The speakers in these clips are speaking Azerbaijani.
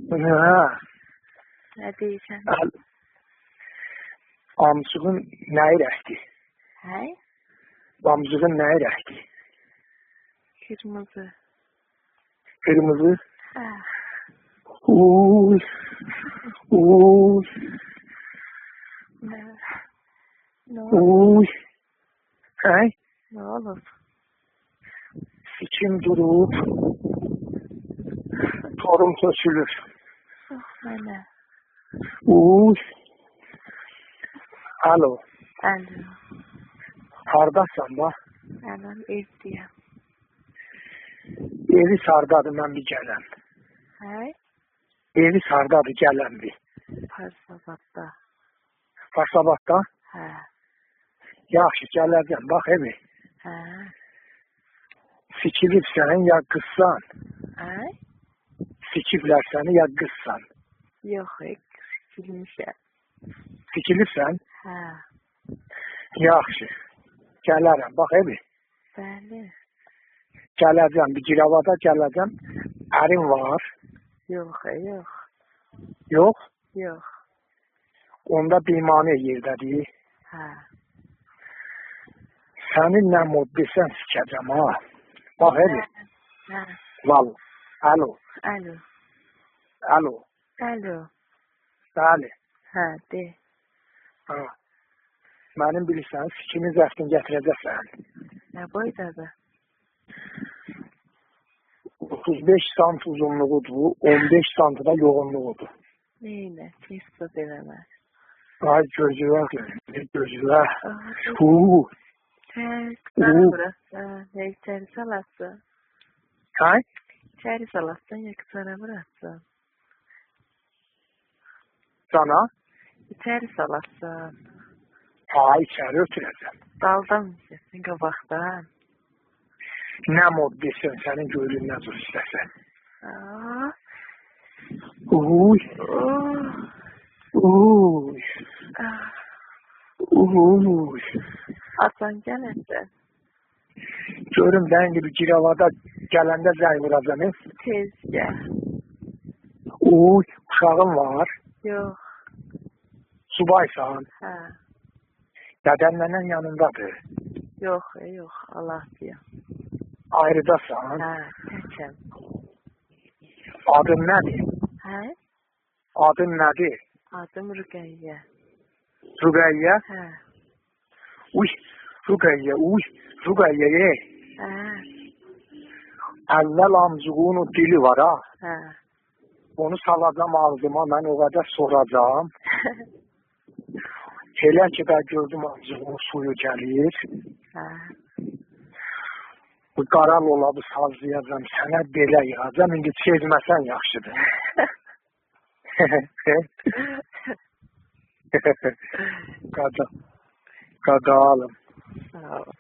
Hə. Nə deyirsən? Amcığın nəyi rəhdi? Hə? Amcığın nəyi rəhdi? Kırmızı. Kırmızı? Hə. Uy. Uy. Nə? Nə olub? Uy. Hə? Nə olub? Sikim durub. Torum tökülür. Oh, mənə. Uy. Alo. Alo. Hardasan da? Anam evdəyəm. Evi hardadır, mən bir gələm. Hə? Evi hardadır, gələm bir. Parsabadda. Parsabadda? Hə. Yaxşı, gələcəm. Bax evi. Hə. Sikilibsən ya qızsan? Hə? Sikiblər səni ya qızsan? Yox, sikilmişəm. Sikilibsən? Hə. Yaxşı. Gələrəm. Bax evi. Bəli. Gələcəm. Bir giravada gələcəm. Ərin var? Yox, yox. Yox? Yox. Onda bimane yerdədir. Hə. Sənin nə mod desən sikəcəm ha. Bax evi. Hə. Val. Alo. Alo. Alo. Alo. Bəli. Hə, de. Ha. Mənim bilirsən, sikimin zəftini gətirəcəksən. Nə boydadır? 35 sant uzunluğudur, 15 santı da yoğunluğudur. Neynə? Tez eləmə. Ay gözüvə, gözüvə. Hu. Tez, qıtara vurasın, ya içəri salasın. Hə? İçəri salasın, ya qıtara vurasın. Sana? İçəri salasın. Ha, içəri ötürəcəm. Daldan istəsin, qabaqdan. Nə mod desən, sənin göylün nə cür istəsən. Uy. Uy. Uy. Asan gələcək. Görüm, də indi bir giravada gələndə zəng vuracam. Tez gəl. Uy, uşağın var? Yox. Subaysan? Hə. Dədən nənən yanındadır? Yox, yox, Allah deyəm. Ayrıdasan? Hə, təkəm. Adın nədir? Hə? Adın nədir? Adım Rüqəyyə. Rüqəyyə? Hə. Uy, Rüqəyyə, uy, Rüqəyyə. Hə. Əvvəl amcığın o dili var ha. Hə. Onu salacam ağzıma, mən o qədər soracam. Elə ki, ben gördüm amcığın suyu gəlir. Hə. Bu qara lolabı sazlayacam, sənə belə yığacam, indi sezməsən yaxşıdır. Qadalım. Sağ ol.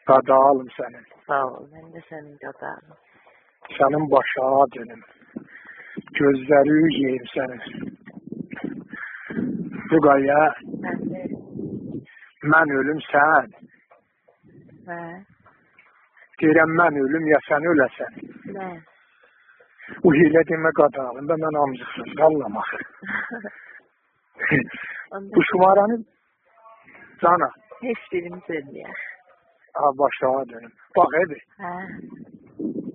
Qadalım sənin. Sağ ol, mən də sənin qadalım. Sənin başa dönüm. Gözləri yeyim sənin. Rüqayyə, mən ölüm sən. Hə? Deyirəm, mən ölüm ya sən öləsən. Mən. O elə demə qadağım da mən amcıqsız qallam axı. Bu şumaranı cana. Heç birimiz ölməyək. Ha, başa dönüm. Bax, evi. Hə?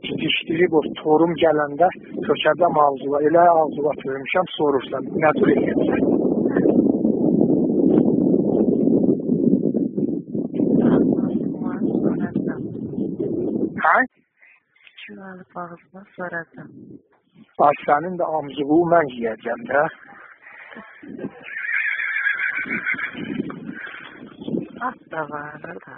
Gidişdirib o torum gələndə tökəcəm ağzıva. Elə ağzıva töymüşəm, sorursan, nə tür eləyəcəksən? Hə? Sikimi alıb ağzıma soracam. Ay, sənin də amcığı mən yiyəcəm də. At da var, da.